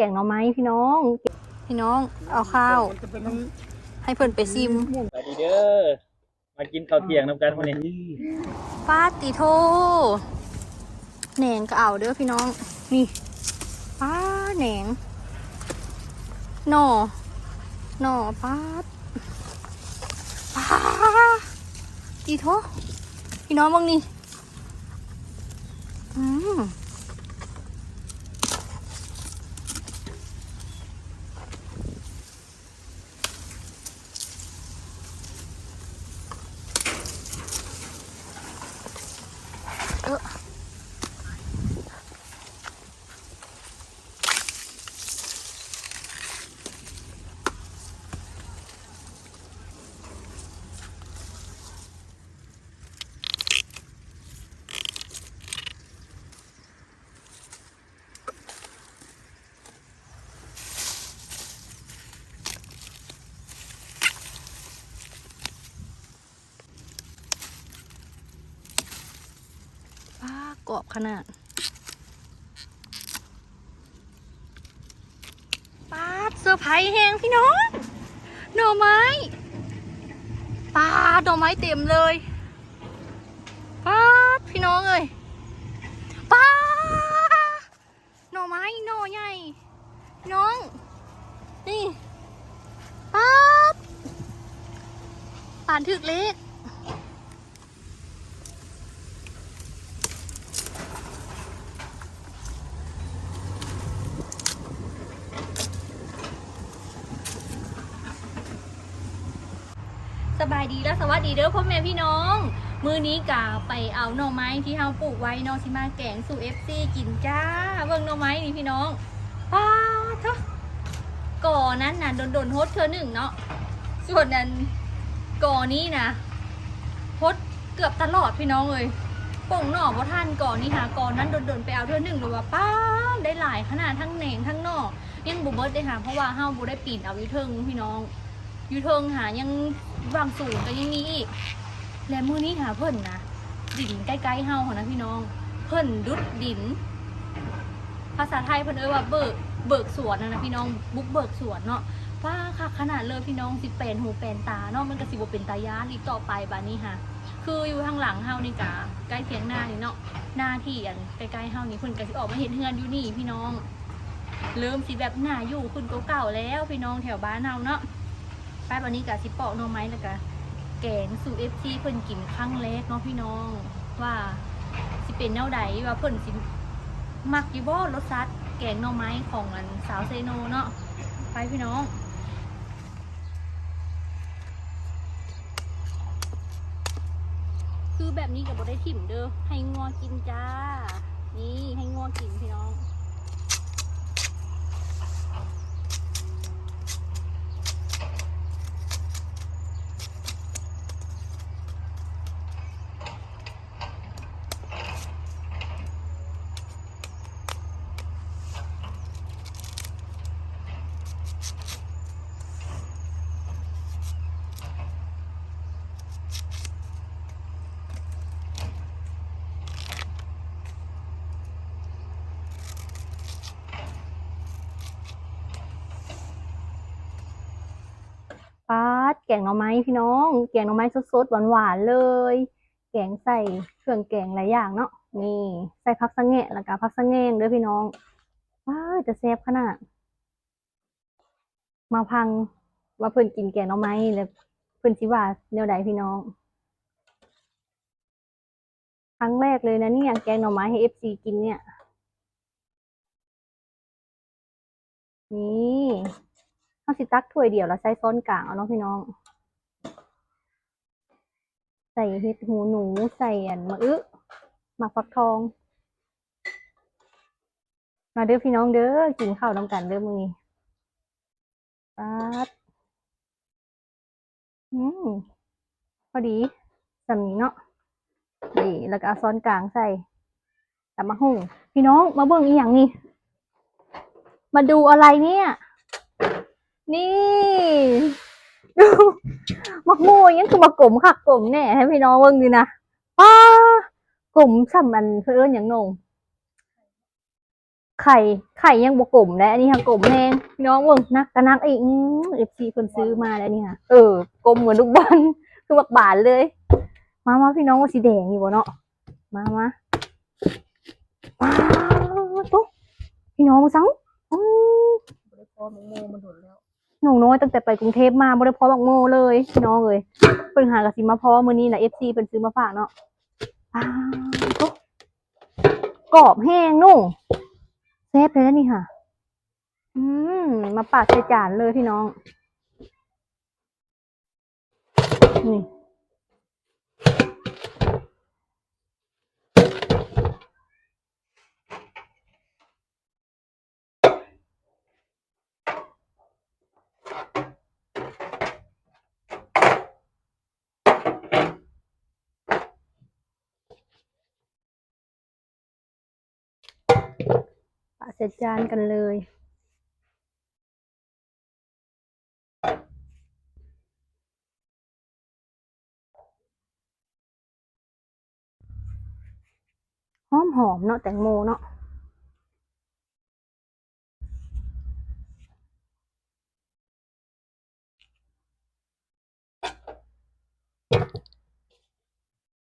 ກງໜໍ່ໄມ້ພີ່ນ້ອງ ພີ່ນ້ອງ ເອົາຂ້າວໃຫ້ເພິ່ນໄປຊິມ. ສະບາຍດີເດີ ມາກິນເຂົ້າທ່ຽງນຳກັນມື້ນີ້. ປາດຕິໂທ ແໜງກໍເອົາເດີພີ່ນ້ອງ ນີ້ ປາດ ແໜງ ໜໍ່ ໜໍ່ ປາດ ປາດຕິໂທ ພີ່ນ້ອງເບິ່ງນີ້. ອືມ ເອີ. ປາ ກອບຂະໜາດ. ປາດ ເຊີໄພແຮງພີ່ນ້ອງ ໜໍ່ໄມ້ ປາດ ໜໍ່ໄມ້ເຕັມເລີຍ. ປາດ ພີ່ນ້ອງເອີຍ ປາດ ໜໍ່ໄມ້ ໜໍ່ໃຫຍ່ ນ້ອງ ນີ້ ປາດ ປານຖືກເລກ. ສະບາຍດີ ແລະ ສະຫວັດດີເດີພໍ່ແມ່ພີ່ນ້ອງ. ມື້ນີ້ກະໄປເອົາໜໍ່ໄມ້ທີ່ເຮົາປູກໄວ້ເນາະ ຊິມາແກງສູ່ເອັຟຊີກິນຈ້າ. ເບິ່ງໜໍ່ໄມ້ນີ້ພີ່ນ້ອງ ປາດໂທ້ ກໍນັ້ນນະ ດົນໆຫົດເທື່ອໜຶ່ງເນາະ ສ່ວນອັນກໍນີ້ນະ ຫົດເກືອບຕະຫຼອດພີ່ນ້ອງເອີຍ. ປົ່ງໜໍ່ບໍ່ທັນ ກໍນີ້ຫາ ກໍນັ້ນດົນໆໄປເອົາເທື່ອໜຶ່ງ ຫຼືວ່າ ປາດ ໄດ້ຫຼາຍຂະໜາດ ທັງແໜງທັງໜໍ່ ຍັງບໍ່ເບິດເດ້ຫາ ເພາະວ່າເຮົາບໍ່ໄດ້ປີນເອົາຢູ່ເທິງພີ່ນ້ອງ. ຢູ່ເທິງຫາຍັງຫວ່າງສູງກໍຍັງມີອີກ. ແລະ ມື້ນີ້ຫາເພິ່ນນະ ດິນໃກ້ໆເຮົາຫັ້ນນະພີ່ນ້ອງ ເພິ່ນດຸດດິນ ພາສາໄທເພິ່ນເອີ້ນວ່າເບີກ ເບີກສວນຫັ້ນນະພີ່ນ້ອງ ບຸກເບີກສວນເນາະ. ປາ ຄັກຂະໜາດເລີຍພີ່ນ້ອງ ຊິແປນຫູແປນຕາເນາະ ມັນກໍຊິບໍ່ເປັນຕາຢ້ານອີກຕໍ່ໄປ. ບາດນີ້ຫາ ຄືຢູ່ທາງຫຼັງເຮົານີ້ກະໃກ້ທຽງນານີ້ເນາະ ນາທີ່ອັນໃກ້ໆເຮົານີ້ ເພິ່ນກໍຊິອອກມາເຮັດເຮືອນຢູ່ນີ້ພີ່ນ້ອງ. ເລີ່ມຊິແບບໜ້າຢູ່ຂຶ້ນກວ່າເກົ່າແລ້ວພີ່ນ້ອງ ແຖວບ້ານເຮົາເນາະ. ໄປ ບາດນີ້ກະຊິປອກໜໍ່ໄມ້ ແລ້ວກະແກງສູ່ເອັຟຊີເພິ່ນກິນຄັ້ງແລກເນາະພີ່ນ້ອງ ວ່າຊິເປັນແນວໃດ ວ່າເພິ່ນຊິມັກຢູ່ບໍ່ ລົດຊາດແກງໜໍ່ໄມ້ຂອງອັນສາວເຊໂນເນາະ. ໄປພີ່ນ້ອງ. ຄືແບບນີ້ກໍບໍ່ໄດ້ຖິ້ມເດີ ໃຫ້ງົວກິນຈ້າ. ນີ້ ໃຫ້ງົວກິນພີ່ນ້ອງ. ປາດ ແກງໜໍ່ໄມ້ພີ່ນ້ອງ ແກງໜໍ່ໄມ້ສົດໆ ຫວານໆເລີຍ. ແກງໃສ່ເຄື່ອງແກງຫຼາຍຢ່າງເນາະ ນີ້ ໃສ່ຜັກສະແງະ ແລ້ວກະຜັກສະແງງເດີພີ່ນ້ອງ. ວ້າ ຈະແຊບຂະໜາດ. ມາຟັງວ່າເພິ່ນກິນແກງໜໍ່ໄມ້ ແລ້ວເພິ່ນຊິວ່າແນວໃດພີ່ນ້ອງ. ຄັ້ງແລກເລີຍນະເນຍ ແກງໜໍ່ໄມ້ໃຫ້ເອັຟຊີກິນເນຍ. ນີ້ ເຮົາຊິຕັກຖ້ວຍດຽວ ແລ້ວໃສ່ຊ້ອນກາງເອົາເນາະພີ່ນ້ອງ. ໃສ່ເຫັດຫູໜູ ໃສ່ອັນໝາກອຶ ໝາກຝັກທອງ. ມາເດີພີ່ນ້ອງເດີ ກິນເຂົ້ານຳກັນເດີມື້ນີ້. ປາດ ອືມ ພໍດີສ່ຳນີ້ເນາະ. ນີ້ ແລ້ວກໍເອົາຊ້ອນກາງໃສ່ ຕຳບັກຫຸ່ງ. ພີ່ນ້ອງມາເບິ່ງອີ່ຫຍັງນີ້ ມາດູອະໄລເນຍ. ນີ້ ດູ ໝາກໂມຫຍັງຄືມາກົມຄັກກົມແນ່ໃຫ້ພີ່ນ້ອງເບິ່ງນີ້ນະ. ປ້າ ກົມສ່ຳອັນ ເພິ່ນເອີ້ນຫຍັງໜໍ່? ໄຂ່ ໄຂ່ຍັງບໍ່ກົມເດ້ ອັນນີ້ຫາກົມແຮງ ພີ່ນ້ອງເບິ່ງ ໜັກກໍໜັກອີກ. ອືມ ເອັຟຊີເພິ່ນຊື້ມາແລ້ວນີ້ຫາ ເອີ ກົມເໝືອນລູກບອນ ຄືບັກບານເລີຍ. ມາໆ ພີ່ນ້ອງ ວ່າຊິແດງຢູ່ບໍ່ເນາະ ມາໆ ປາດໂທ້ ພີ່ນ້ອງເບິ່ງຊັ້ນ ອືມ ບໍ່ໄດ້ພໍ້ໝາກໂມມາດົນແລ້ວ ນ້ອງນ້ອຍຕັ້ງແຕ່ໄປກຸງເທບມາບໍ່ໄດ້ພໍ້ໝາກໂມເລີຍ ພີ່ນ້ອງເອີຍ. ເພິ່ນຫາກໍຊິມາພໍ້ມື້ນີ້ນະ ເອັຟຊີເພິ່ນຊື້ມາຝາກເນາະ. ປາດໂທ້ ກອບແຮງເນາະ ແຊບແທ້ນີ້ຫາ. ອືມ ມາປາດໃສ່ຈານເລີຍພີ່ນ້ອງ ນີ້. ປະໃສ່ຈານກັນເລີຍ. ຫອມໆ ເນາະ ແຕງໂມເນາະ.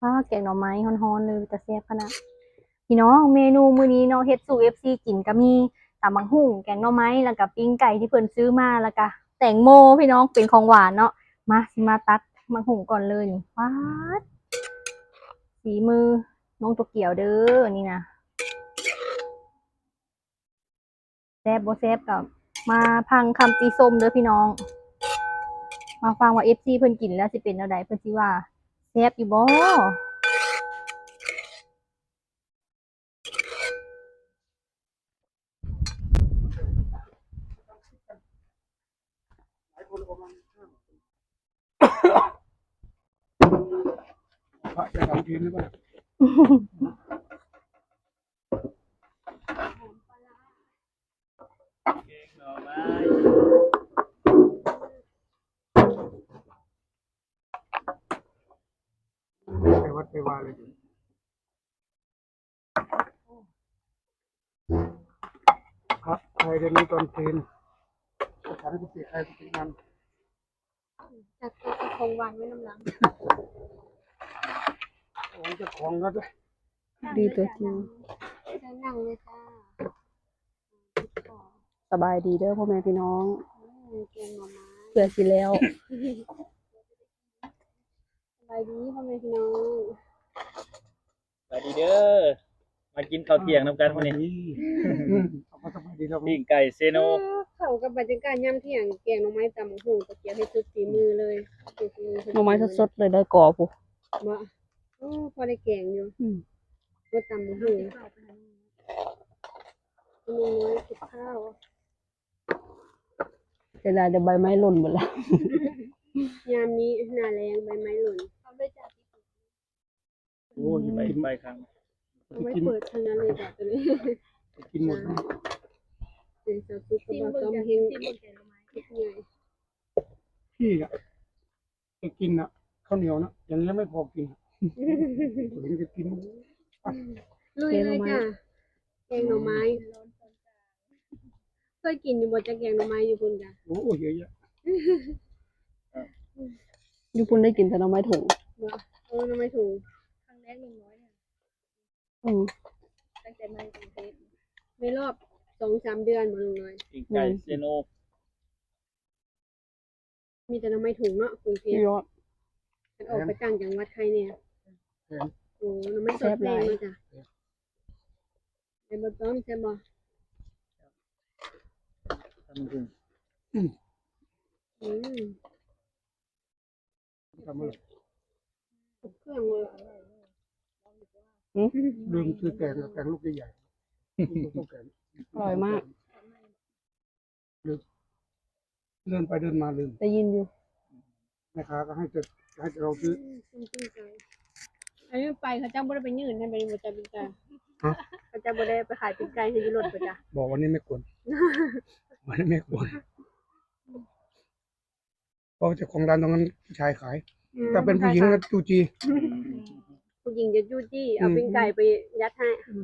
ອ້າ ແກງໜໍ່ໄມ້ຮ້ອນໆ ເລີຍ ເປັນຕາແຊບຂະໜາດ. ພີ່ນ້ອງ ເມນູມື້ນີ້ເນາະ ເຮັດສູ່ເອັຟຊີກິນ ກໍມີຕຳບັກຫຸ່ງ ແກງໜໍ່ໄມ້ ແລ້ວກໍປີ້ງໄກ່ທີ່ເພິ່ນຊື້ມາ ແລ້ວກໍແຕງໂມ ພີ່ນ້ອງ ເປັນຂອງຫວານເນາະ. ມາ ຊິມາຕັດບັກຫຸ່ງກ່ອນເລີຍນີ້. ປາດ ສີມືນ້ອງໂຕກຽວເດີ້ ນີ້ນະ. ແຊບບໍ່ແຊບກໍມາຟັງຄຳຕິຊົມເດີ້ພີ່ນ້ອງ. ມາຟັງວ່າເອັຟຊີເພິ່ນກິນແລ້ວຊິເປັນແນວໃດ ເພິ່ນຊິວ່າແຊບຢູ່ບໍ່? ໄປວັດໄປວາເລີຍ. ຄັບ ໄຂ່ເດີນນີ້ຕອນຄືນ ສະຖານກຸຕິ ໄຂ່ກຸຕິງາມ ຈັດໂຕະກັບຂອງຫວານໄວ້ນຳຫຼັງ ຂອງເຈົ້າຂອງກໍໄດ້ ດີຕົວຈິງ ເຊີນນັ່ງເລີຍຈ້າ. ສະບາຍດີເດີ້ພໍ່ແມ່ພີ່ນ້ອງ ອືມ ແກງໜໍ່ໄມ້ ເພື່ອຊິແລ້ວ ສະບາຍດີພໍ່ແມ່ພີ່ນ້ອງ. ສະບາຍດີເດີ້ ມາກິນເຂົ້າທ່ຽງນຳກັນມື້ນີ້ ເຂົ້າມາສະບາຍດີແລ້ວ ປີ້ງໄກ່ເຊໂນ ເອີ ເຂົ້າກັບບັນຍາກາດຍາມທ່ຽງ ແກງໜໍ່ໄມ້ ຕຳບັກຫຸ່ງ ຕາກຽວເຮັດສຸດຝີມືເລີຍ ສຸດຝີມື ໜໍ່ໄມ້ສົດໆ ເລີຍ ໄດ້ກໍພຸ້ນ ບໍ່ ໂອ້ ພໍໄດ້ແກງຢູ່ ອືມ ບໍ່ຕຳບັກຫຸ່ງ ໜໍ່ໄມ້ກັບເຂົ້າ ເສຍດາຍແຕ່ໃບໄມ້ຫຼົ່ນເບິດແລ້ວ ຍາມນີ້ໜ້າແລ້ງໃບໄມ້ຫຼົ່ນ. ໂອ້ຍ ໄປ ໄປຂ້າງ ເອົາໄວ້ເປີດທາງນັ້ນເລີຍຈ້າ ຕົວນີ້ ກິນໝົດ ເປັນສາວສຸກກັບບ່າວຕ້ອມແຮ່ງ ຊິມເບິ່ງແກງໜໍ່ໄມ້ ຄິດໃຫຍ່ ພີ່ອະ ຈະກິນນະ ເຂົ້າໜຽວນະ ຢ່າງນີ້ໄມ່ພໍກິນ ເຫັນຈະກິນ ລຸຍເລີຍຈ້າ ແກງໜໍ່ໄມ້. ເຄີຍກິນຢູ່ບໍ່ ຈັກແກງໜໍ່ໄມ້ຢູ່ພຸ້ນກະ? ໂອ້ ເຍອະແຍະ ຢູ່ພຸ້ນໄດ້ກິນແຕ່ໜໍ່ໄມ້ຖົງ ບໍ່? ເອີ ໜໍ່ໄມ້ຖົງ ຄັ້ງແລກ ໜຶ່ງຮ້ອຍ ອືມ ຕັ້ງແຕ່ມາຢູ່ກຸງເທບ ໃນຮອບສອງສາມເດືອນບໍ່ ໜຶ່ງຮ້ອຍ ປີ້ງໄກ່ເຊໂນ ມີແຕ່ໜໍ່ໄມ້ຖົງເນາະ ກຸງເທບ ຍອດ ຄັນອອກໄປຕ່າງຈັງຫວັດໄຄແດ່ ແພງ ໂອ້ ໜໍ່ໄມ້ສົດແພງເນາະຈ້າ ແມ່ນບໍ່ຕ້ອມ ແຊບບໍ່? ຕຳບັກຫຸ່ງ ອືມ ອືມ ຕຳບັກຫຸ່ງ ຄົບເຄື່ອງເລີຍ ອືມ ລືມຊື້ແກງ ແກງລູກໃຫຍ່ໆ ແກງ ອະລ່ອຍມາກ. ລືມ ເດີນໄປເດີນມາລືມ ໄດ້ຍິນຢູ່ ແມ່ຄ້າກໍໃຫ້ແຕ່ ໃຫ້ແຕ່ເຮົາຊື້ ອືມ ຊື້ໄປ ອັນນີ້ໄປເຂົາເຈົ້າບໍ່ໄດ້ໄປຍື່ນໃຫ້ ບໍ່ໄດ້ຈ່າຍປີ້ງໄກ່ ຮະ ເຂົາເຈົ້າບໍ່ໄດ້ໄປຂາຍປີ້ງໄກ່ໃຫ້ຢູ່ລົດບໍ່ຈ້າ? ບໍ່ ວັນນີ້ແມ່ກວນ ວັນນີ້ແມ່ກວນ ເພາະວ່າເຈົ້າຂອງຮ້ານຕ້ອງໃຫ້ຜູ້ຊາຍຂາຍ ອືມ ຖ້າເປັນຜູ້ຍິງກໍຈູ້ຈີ້ ອືມ ຜູ້ຍິງຈະຈູ້ຈີ້ ເອົາປີ້ງໄກ່ໄປຍັດໃຫ້ ອືມ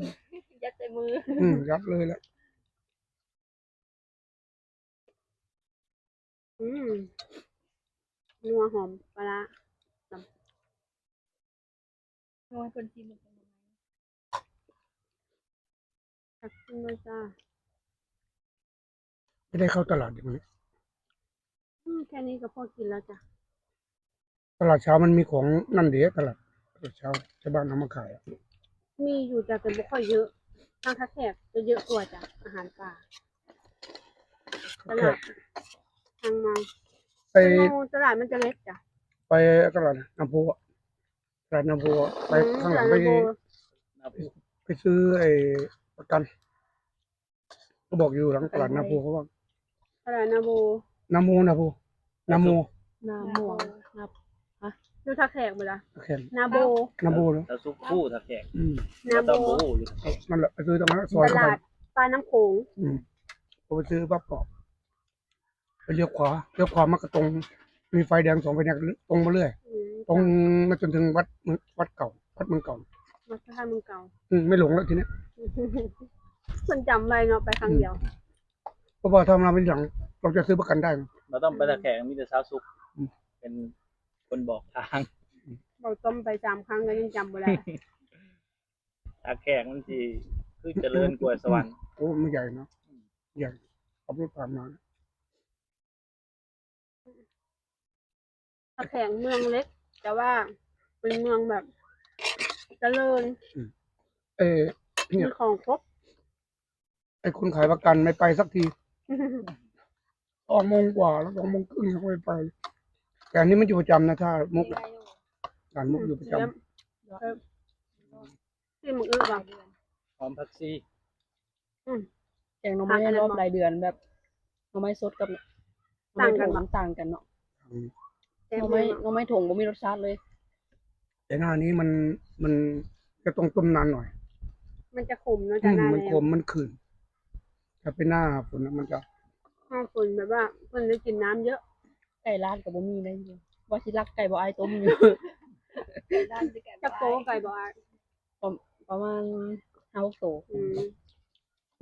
ຍັດໃສ່ມື ອືມ ຍັດເລີຍແຫຼະ ອືມ ນົວຫອມປາຮ້າ ລອງໃຫ້ເພິ່ນຊີມເບິ່ງກ່ອນ ຕັກຂຶ້ນມາຈ້າ. ໄປໄດ້ເຂົ້າຕະຫຼາດຢູ່ມື້ນີ້ ອືມ ແຄ່ນີ້ກໍພໍກິນແລ້ວຈ້ະ. ຕະຫຼາດເຊົ້າມັນມີຂອງນັ້ນເດ້ ຕະຫຼາດ ຕະຫຼາດເຊົ້າທີ່ບ້ານເຮົາມາຂາຍອະ ມີຢູ່ຈ້ະ ແຕ່ບໍ່ຄ່ອຍເຍອະ. ທາງທ່າແຂກຈະເຍອະກວ່າຈ້ະ ອາຫານປ່າ. ຕະຫຼາດທາງມາ ໄປ ຕະຫຼາດມັນຈະເລັກຈ້ະ ໄປຕະຫຼາດນ້ຳພຸ ຕະຫຼາດນ້ຳພຸ ໄປ ອືມ ຂ້າງຫຼັງໄປ ຕະຫຼາດນ້ຳພຸ ໄປຊື້ໄອ້ປະກັນ ເຂົາບອກຢູ່ຫຼັງຕະຫຼາດນາໂພ ເຂົາວ່າ ຕະຫຼາດນາໂພ ນາໂມ ນາໂພ ນາໂມ ນາໂມ ນາ ຮະ ຢູ່ທ່າແຂກບໍ່ລະ? ທ່າແຂກ ນາໂບ ນາໂບເນາະ ແຖວສຸຂູ ທ່າແຂກ ອືມ ນາໂບ ນາໂບ ນັ້ນແຫຼະ ໄປຊື້ຕະຫຼາດ ຊອຍເຂົ້າໄປ ຕະຫຼາດປາກນ້ຳໂຂງ ອືມ ເຂົາໄປຊື້ປັບປອບ ໄປລ້ຽວຂວາ ລ້ຽວຂວາມາກໍຕົງ ມີໄຟແດງສອງໄຟແດງ ຕົງມາເລື້ອຍ ອືມ ຕົງມາຈົນເຖິງວັດ ວັດເກົ່າ ວັດເມືອງເກົ່າ ວັດພະທາດເມືອງເກົ່າ ອືມ ໄມ່ຫຼົງແລ້ວທີນີ້ ເພິ່ນຈຳໄວ້ເນາະ ໄປຄັ້ງດຽວ ອືມ ເພາະວ່າຖ້າເຮົາໄປທີຫຼັງ ເຮົາຈະຊື້ປະກັນໄດ້ ບໍ່ຕ້ອງໄປທ່າແຂກ ມີແຕ່ຊາວສຸກ ອືມ ເປັນຄົນບອກທາງ ເວົ້າຕົ້ມໄປສາມຄັ້ງກໍຍັງຈຳບໍ່ໄດ້ ທ່າແຂກມັນຊິຄືຈະເລີນກວ່າສະຫວັນ ໂອ້ ມັນໃຫຍ່ເນາະ ໃຫຍ່ ຂັບລົດຜ່ານມາ ທ່າແຂກເມືອງເລັກ ແຕ່ວ່າເປັນເມືອງແບບຈະເລີນ ອືມ ເອີ ມີຂອງຄົບ ໄອ້ຄົນຂາຍປະກັນໄມ່ໄປສັກທີ ສອງໂມງກວ່າແລ້ວ ສອງໂມງຄຶ່ງຍັງໄມ່ໄປ ແຕ່ອັນນີ້ມັນຢູ່ປະຈຳນະ ທ່າມຸກ ທ່າມຸກຢູ່ປະຈຳ ຊີມໝາກອຶບໍ່? ຫອມຜັກຊີ ອືມ ແກງໜໍ່ໄມ້ໃນລອບຫຼາຍເດືອນ ແບບໜໍ່ໄມ້ສົດກັບ ຕ່າງກັນບໍ່? ໜໍ່ໄມ້ຖົງມັນຕ່າງກັນເນາະ ອືມ ແກງໜໍ່ໄມ້ ໜໍ່ໄມ້ຖົງບໍ່ມີລົດຊາດເລີຍ ແຕ່ໜ້ານີ້ມັນ ມັນຈະຕ້ອງຕົ້ມນານໜ້ອຍ ມັນຈະຂົມເນາະ ອືມ ຈາກໜ້າ ມັນຂົມ ມັນຂືນ ຖ້າເປັນໜ້າຝົນນະ ມັນຈະ ໜ້າຝົນແບບວ່າເພິ່ນໄດ້ກິນນ້ຳເຍອະ ໄກ່ລາດກໍບໍ່ມີໄດ໋ ວ່າຊິລັກໄກ່ບໍ່ອ້າຍຕົ້ມຢູ່ ຈັກໂຕໄກ່ບໍ່ອ້າຍ? ປະ ປະມານຫ້າຫົກໂຕ ອື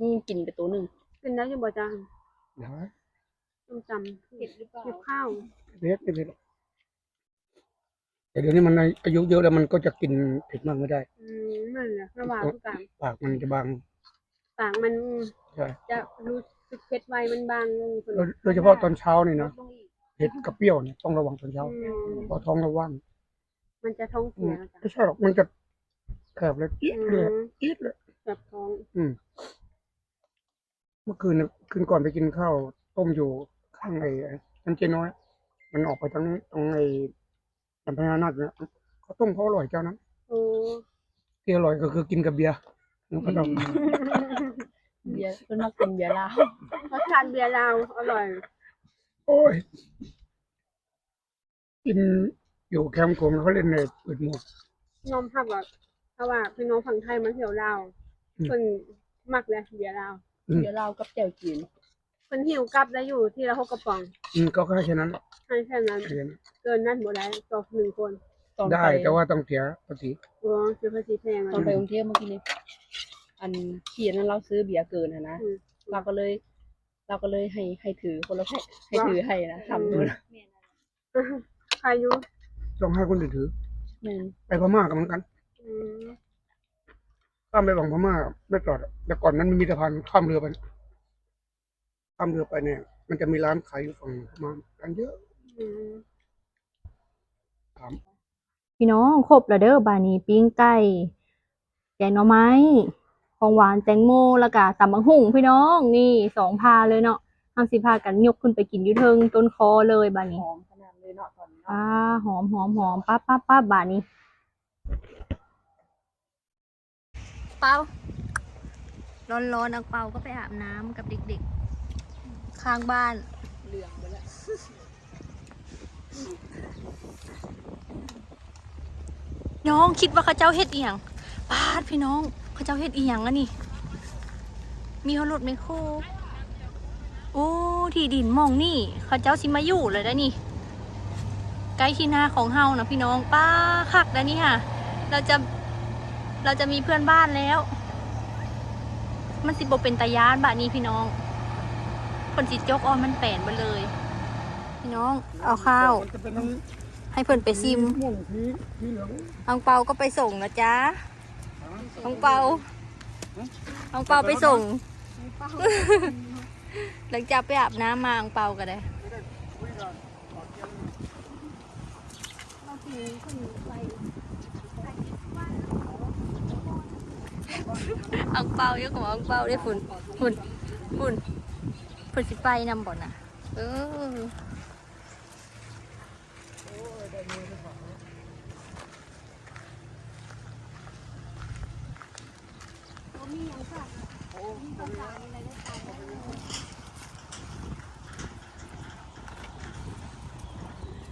ມ ງູກິນໄປໂຕໜຶ່ງ ກິນໄດ້ຢູ່ບໍ່ຈ້າ? ໄດ້ ສົ້ມຕຳ ເຜັດຫຼືເປົ່າ? ເຜັດ ເຜັດ ເຜັດ ແຕ່ດຽວນີ້ມັນອາຍຸເຍອະແລ້ວ ມັນກໍຈະກິນເຜັດມາກບໍ່ໄດ້ ອືມ ນັ້ນແຫຼະ ລະວ່າຄືກັນ ປາກມັນຈະບາງ ປາກມັນ ໃຊ່ ຈະຮູ້ສຶກເຜັດໄວ ມັນບາງລົງ ໂດຍ ໂດຍສະເພາະຕອນເຊົ້ານີ້ນະ ເຜັດກັບປ່ຽວນີ້ຕ້ອງລະວັງຕອນເຊົ້າ ອືມ ເພາະທ້ອງລະຫວ່າງ ມັນຈະທ້ອງເສຍ ອືມ ບໍ່ໃຊ່ດອກ ມັນຈະແຄບເລີຍ ອືມ ອີດເລີຍ ແຄບທ້ອງ ອືມ ເມື່ອຄືນ ຄືນກ່ອນໄປກິນເຂົ້າຕົ້ມຢູ່ຂ້າງໄອ້ນັ້ນເຈ້ນ້ອຍ ມັນອອກໄປທາງ ທາງໄອ້ ນ້ຳພະຍານາກເນາະ ເຂົາຕົ້ມເຂົາອະຮ່ອຍເຈົ້ານັ້ນ ໂອ້ ທີ່ອະຮ່ອຍກໍຄືກິນກັບເບຍ ອືມ ເບຍ ເພິ່ນມັກກິນເບຍລາວ ລົດຊາດເບຍລາວອະຮ່ອຍ ໂອ້ຍ ກິນຢູ່ແຄມຂົງ ເຂົາເອີ້ນໃຫ້ເປີດໝວກ ຍອມຮັບວ່າ ເພາະວ່າພີ່ນ້ອງຝັ່ງໄທມາທ່ຽວລາວ ອືມ ເພິ່ນມັກເດເບຍລາວ ອືມ ເບຍລາວກັບແຈ່ວຈີນ ເພິ່ນຫິ້ວກັບໄດ້ຢູ່ທີລະຫົກກະປ໋ອງ ອືມ ເຂົາກໍໃຫ້ແຄ່ນັ້ນ ໃຫ້ແຄ່ນັ້ນ ໃຫ້ແຄ່ນັ້ນ ເກີນນັ້ນບໍ່ໄດ້ຕໍ່ໜຶ່ງຄົນ ໄດ້ ແຕ່ວ່າຕ້ອງເສຍພາສີ ອໍ ເສຍພາສີແພງ ຕອນໄປກຸງເທບມື້ກີ້ນີ້ ອັນ ພີ່ອັນນັ້ນລາວຊື້ເບຍເກີນຫັ້ນນະ ອືມ ລາວກໍເລີຍ ລາວກໍເລີຍໃຫ້ ໃຫ້ຖືຄົນລະແພັກ ໃຫ້ຖືໃຫ້ນະ ອືມ ທຳຢູ່ ຂາຍຢູ່ ຕ້ອງໃຫ້ຄົນອື່ນຖື ແມ່ນ ໄປພະມ້າກໍເໝືອນກັນ ອືມ ຂ້າມໄປຝັ່ງພະມ້າ ໄປຈອດ ແຕ່ກ່ອນມັນມີສະພານຂ້າມເຮືອໄປ ຂ້າມເຮືອໄປນີ້ ມັນຈະມີຮ້ານຂາຍຢູ່ຝັ່ງພະມ້າ ຮ້ານເຍອະ ອືມ ຖາມ ພີ່ນ້ອງ ຄົບແລ້ວເດີ ບາດນີ້ ປີ້ງໄກ່ ແກງໜໍ່ໄມ້ ຂອງຫວານ ແຕງໂມ ແລ້ວກະຕຳບັກຫຸ່ງພີ່ນ້ອງ ນີ້ສອງພາເລີຍເນາະ ເຮົາຊິພາກັນຍົກຂຶ້ນໄປກິນຢູ່ເທິງຕົ້ນຄໍເລີຍບາດນີ້ ຫອມຂະໜາດເລີຍເນາະຕອນນີ້ເນາະ ອາ ຫອມໆໆ ປັບໆໆ ບາດນີ້ ເປົາ ຮ້ອນໆ ອັງເປົາກໍໄປອາບນ້ຳກັບເດັກໆ ຂ້າງບ້ານ ເຫຼືອງໄປແລ້ວ ນ້ອງຄິດວ່າເຂົາເຈົ້າເຮັດອີ່ຫຍັງ? ປາດ ພີ່ນ້ອງ ເຂົາເຈົ້າເຮັດອີ່ຫຍັງອັນນີ້? ມີຮອດລົດແມັກໂຄ ໂອ້ ທີ່ດິນໝ່ອງນີ້ເຂົາເຈົ້າຊິມາຢູ່ແລ້ວໃດ໋ນີ້ ໃກ້ທີ່ນາຂອງເຮົານະພີ່ນ້ອງ ປ້າ ຄັກໃດ໋ນີ້ຫາ ລາວຈະ ລາວຈະມີເພື່ອນບ້ານແລ້ວ ມັນຊິບໍ່ເປັນຕາຢ້ານບາດນີ້ພີ່ນ້ອງ ເພິ່ນຊິຈົກເອົາມັນແປນເບິດເລີຍ. พี่น้อง เอาข้าว มันจะเป็นทั้ง ให้เพิ่นไปซิม สีม่วง สี สีเหลือง อังเปาก็ไปส่งนะจ๊ะ อังเปา อังเปาไปส่ง หลังจากไปอาบน้ำมา อังเปาก็ได้ อังเปา เยอะกว่าอังเปาได้ ฝุ่น ฝุ่น ฝุ่น เพิ่นสิไปนำบ่นะ เออ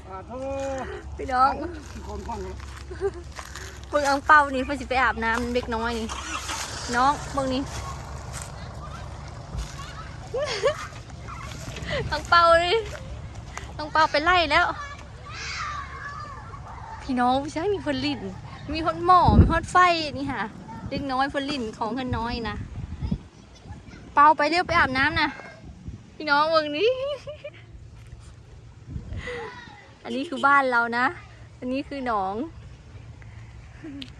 อ่า โธ่ พี่น้อง คนฟัง เบิ่งอังเปานี่ เพิ่นสิไปอาบน้ำเด็กน้อยนี่ น้อง เบิ่งนี่ อังเปานี่ อังเปาไปไล่แล้ว พี่น้อง ผู้ชายมีเพิ่นลิ้น มีฮอดหม้อ มีฮอดไฟนี่ค่ะ เด็กน้อยเพิ่นลิ้นของเพิ่นน้อยนะ เปาไปเร็ว ไปอาบน้ำนะ พี่น้องเบิ่งนี่ อันนี้คือบ้านเรานะ อันนี้คือหนอง เ